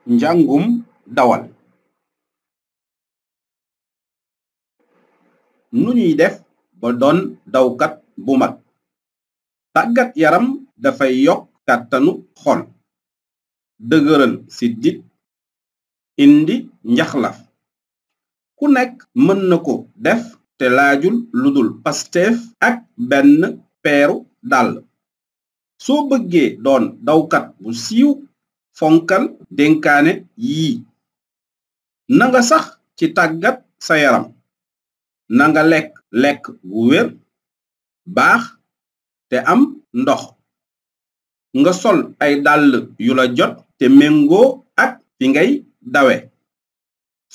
Njàngum dawal. Nu ñuy def ba doon dawkat bu mag. Tàggat yaram dafay yokk kàttanu xol, dëgëral siddit, indi njaxlaf. Ku nekk mën na ko def te laajul ludul pasteef ak benn peeru dàll. Soo bëggee doon dawkat bu siiw, fonkal dénkaane yii. Nanga sax ci tàggat sa yaram. Nanga lekk bu wér, baax te am ndox. Nga sol ay dàll yu la jot te méngoo ak fi ngay dawe.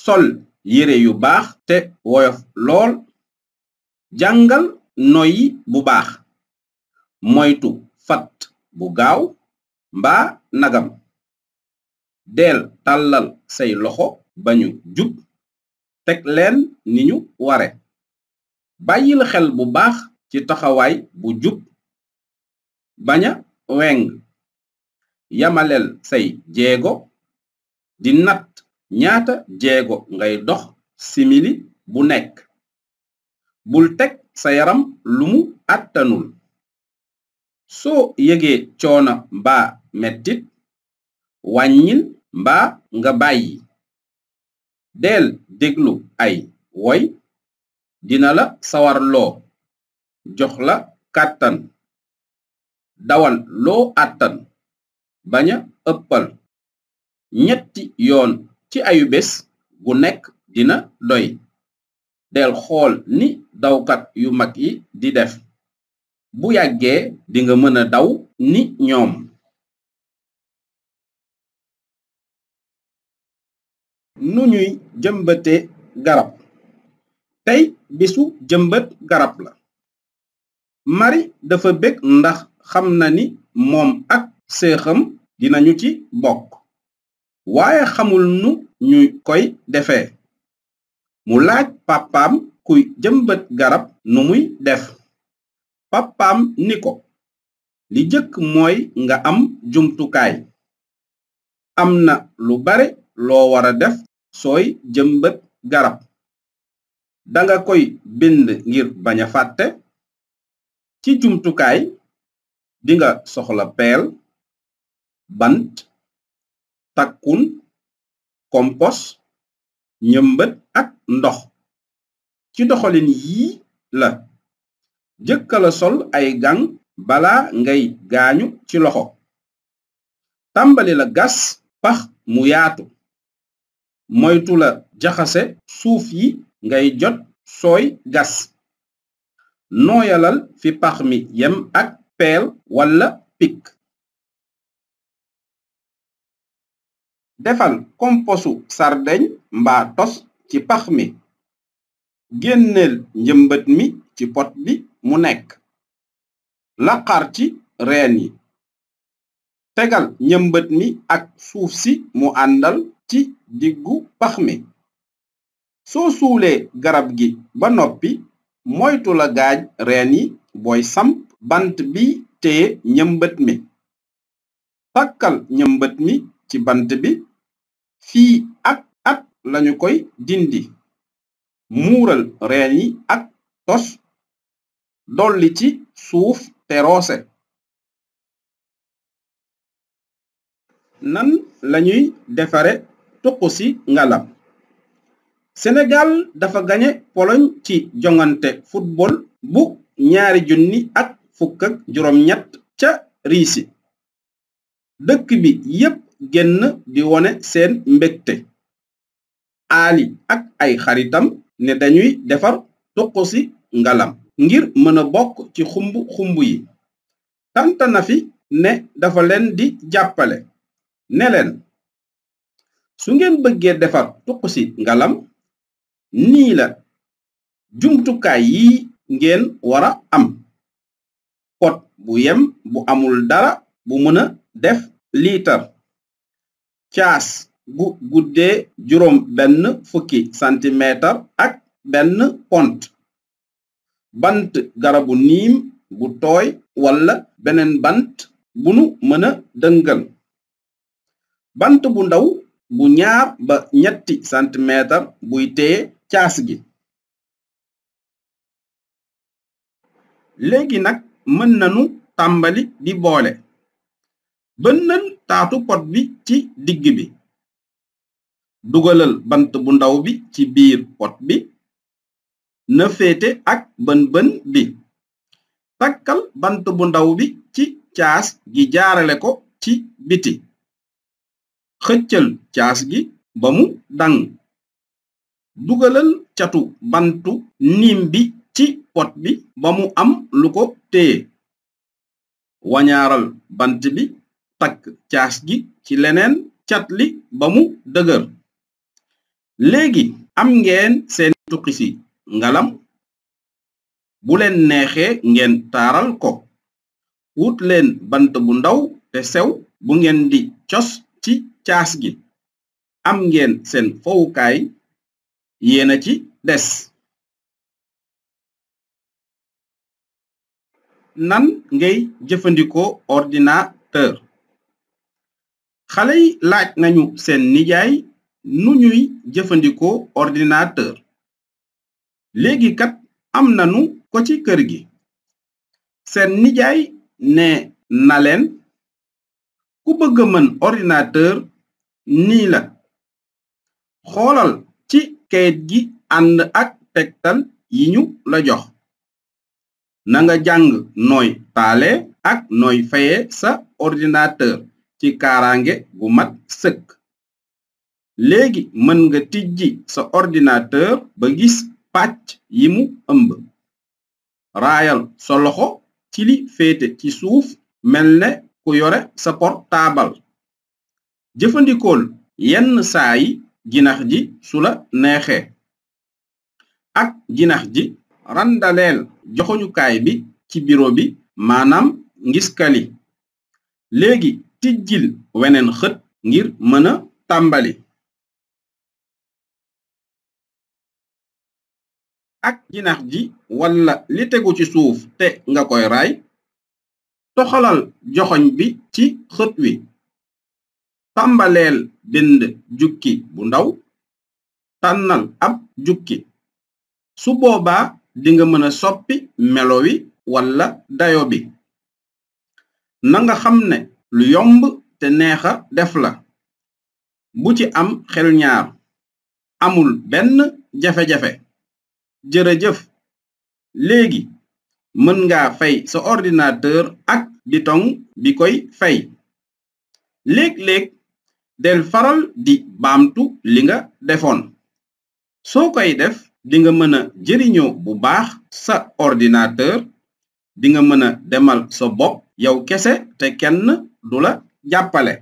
Sol yére yu baax te woyof lool. Jàngal noyyi bu baax. Moytu fat bu gaaw mbaa nagam. Deel tàllal say loxo bañu jub, teg leen ni ñu ware. Bàyyil xel bu baax ci taxawaay bu jub, baña weng. Yamaleel say jeego, di natt ñaata jeego ngay dox simili bu nekk. Bul teg sa yaram lumu àttanul. Soo yëgee coono mbaa mettit, wàññil mbaa nga bàyyi. Deel déglu ay woy, dina la sawarloo, jox la kàttan. Dawal loo àttan, baña ëppal. 3 yoon ci ayu bés gu nekk dina doy. Del xool ni dawkat yu mag yi di def. Bu yàggee dinga mëna daw ni ñoom. Nu ñuy jëmbate garab. Tey bisu jëmbat garab la. Mari dafa bég ndax xam na ni moom ak seexam dinañu ci bokk. Waaye xamul nu ñu koy defee. Mu laaj papaam kuy jëmbat garab nu muy def. Papaam ni ko, li jëkk mooy nga am jumtukaay. Am na lu bare loo wara def sooy jëmbat garab. Danga koy bind ngir baña fàtte. Ci jumtukaay, dinga soxla peel, bant, takkun, kompos, ñëmbat ak ndox. Ci doxalin yii la. Jëkkala sol ay gàng bala ngay gaañu ci loxo. Tàmbali la gas pax mu yaatu. Moytu la jaxase suuf yi ngay jot sooy gas. Nooyalal fi pax mi yem ak peel walla pik. Defal komposu sardeñ mbaa tos ci pax mi. Génneel njëmbat mi ci pot bi mu nekk. Laqar ci reen yi. Tegal njëmbat mi ak suuf si mu àndal ci diggu pax mi. Soo suulee garab gi ba noppi, moytu la gaaj reen yi booy samp bant bi téye njëmbat mi. Takkal njëmbat mi ci bant bi. Fii ak at lañu koy dindi. Muural reen yi ak tos. Dolli ci suuf te roose. Nan lañuy defare tuqusi ngalam. Senegal dafa gañe Poloñ ci joŋante football bu 2018 ca Riisi. Dëkk bi yépp génn di wone seen mbégte. Ali ak ay xaritam ne dañuy defar tuqusi ngalam ngir mëna bokk ci xumb yi. Tanta Nafi ne dafa leen di jàppale. Ne leen, su ngeen bëggee defar tuqusi ngalam, nii la. Jumtukaay yi ngeen wara am. Pot bu yem bu amul dara bu mëna def liitar. Caas gu guddee 60 centimeter ak benn pont. Bant garabu niim bu tooy walla beneen bant bu nu mëna dëngal. Bant bu ndaw bu 2 ba ñetti centimetre buy téye caas gi. léegi nag mën nanu tàmbali di boole. bënnal taatu pot bi ci digg bi. dugalal bant bu ndaw bi ci biir pot bi. na féete ak bën-bën bi. takkal bant bu ndaw bi ci caas gi jaarale ko ci biti. xëccal caas gi ba mu dang. dugalal catu bantu niim bi ci pot bi ba mu am lu ko téye. wañaaral bant bi takk caas gi ci leneen cat li ba mu dëgër. léegi am ngeen seen tuqisi ngalam. bu leen neexee ngeen taaral ko. wut leen bant bu ndaw te sew bu ngeen di cos ci caas gi. am ngeen seen fowukaay yéena ci des. nan ngay jëfandikoo ordinateur. xale yi laaj nañu seen nijaay nu ñuy jëfandikoo ordinateur. léegi kat am nanu ko ci kër gi. seen nijaay ne na leen ku bëgg mën ordinateur nii la. xoolal ci kayit gi ànd ak tegtal yi ñu la jox. na nga jàng nooy taale ak nooy faye sa ordinateur ci kaaraange gu mat sëkk. léegi mën nga tijji sa ordinateur ba gis pàcc yi mu ëmb. raayal sa loxo ci li féete ci suuf mel ne ku yore sa portaabal. jëfandikool yenn saa yi jinax ji su la neexee. ak jinax ji randaleel joxoñukaay bi ci biro bi maanaam ngiskali. léegi tijjil weneen xët ngir mën a tàmbali. ak jinax ji walla li tegu ci suuf te nga koy raay. toxalal joxoñ bi ci xët wi. tàmbaleel bind jukki bu ndaw. tànnal ab jukki. su boobaa dinga mën a soppi melo wi walla dayo bi. na nga xam ne lu yomb te neexa def la. bu ci am xel ñaar. amul benn jafe-jafe. jërëjëf. léegi mën nga fay sa ordinateur ak bitong bi koy fay. léeg-léeg del faral di baamtu li nga defoon. soo koy def dinga mën a jëriñoo bu baax sa ordinateur. dinga mën a demal sa bopp yow kese te kenn du la jàppale.